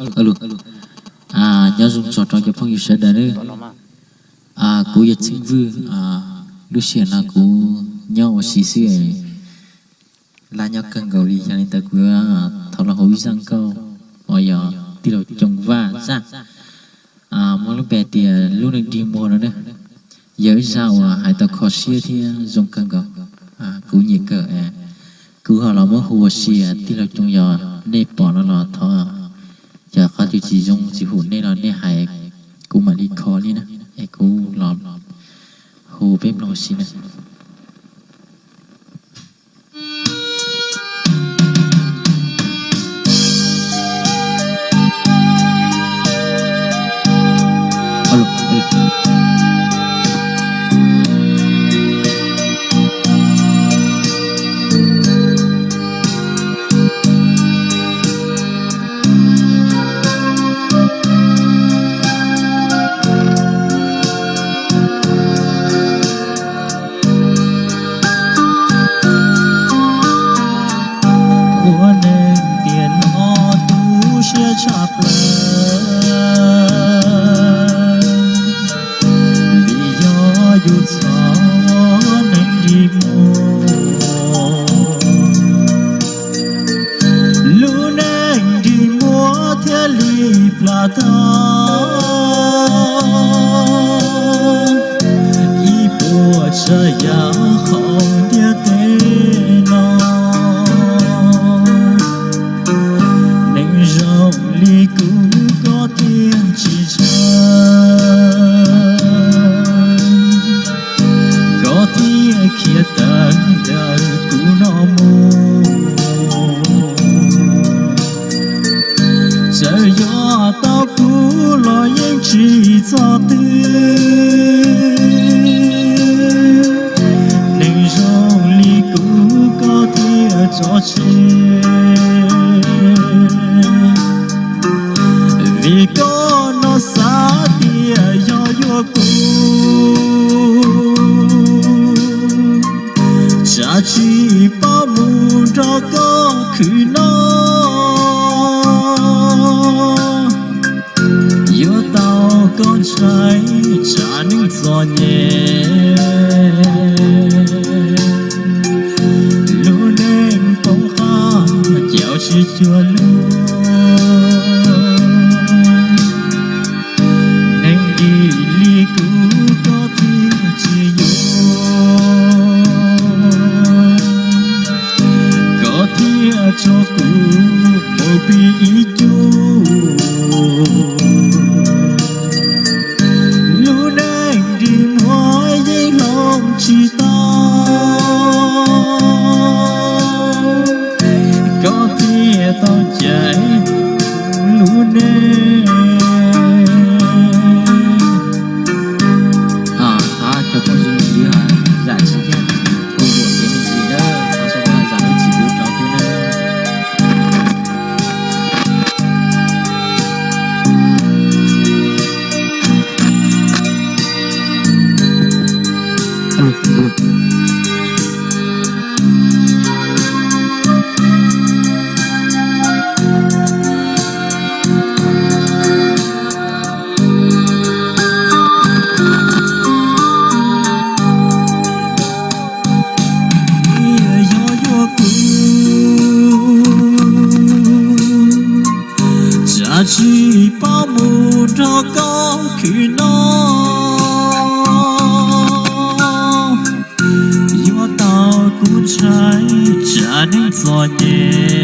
Nyob zoo txog rau cov phooj ywg sawv daws nawb. Kuv yog Txheej Vwj, lub sij hawm no kuv nyob ua si xwb, laj nyob kawg nkaus li. Yog li ntawd kuv yuav thov los hu ib zaj nkauj uas yog tij laug Coo Vaj zaj, muaj lub npe tias Lub Neej Dig Muag no na. Yog ib zaj uas hais tau kho siab thiab zoo kawg nkaus. Kuv nyiam kawg, kuv ho los muab hu ua si, tij laug Coo, yog nej pom no los thov, yog qhov twg tsis zoo tsis hum nej los nej hais, kuv mam li kho li na. Es kuv los hu peb mloog ua si na. Ua neeg tiam no tu siab tshaj plaws, vim yog yus txhob neeg dig muag. Lub neej dig muag thiaj li plam tag ib puas tsav yam qhov ntiaj teb no. Neeg zoo li kuv koj thiaj tsis ntshaw, koj thiaj khiav tawm ntawm kuv no mus. Txawm yuav tau kuv los yeej tsis txog twg, neeg zoo li kuv koj thiaj tso tseg. Vim koj no xav tias yog yuav kuv, tsam tsis paub mus nrog koj khwv noj. Yuav tau koj ntshai tsam neeg txom nyem, lub neej poob qab caum tsis cuag luag. Neeg li kuv koj thiaj tsis yuav, koj thiaj tso kuv mus pib ib cub. Lub neej dig muag yeej hloov tsis tau, koj thiaj tau caiv lub neej. Thov cov phooj ywg zam txim thiab, kuv yuam kev me ntsis nawb, thov sawv daws zam lub txim pub rau thiab nawb. Yog yuav kuv, tsam tsis paub mus nrog koj khwv noj. Yuav tau kuv ntshai tsam neeg txom nyem,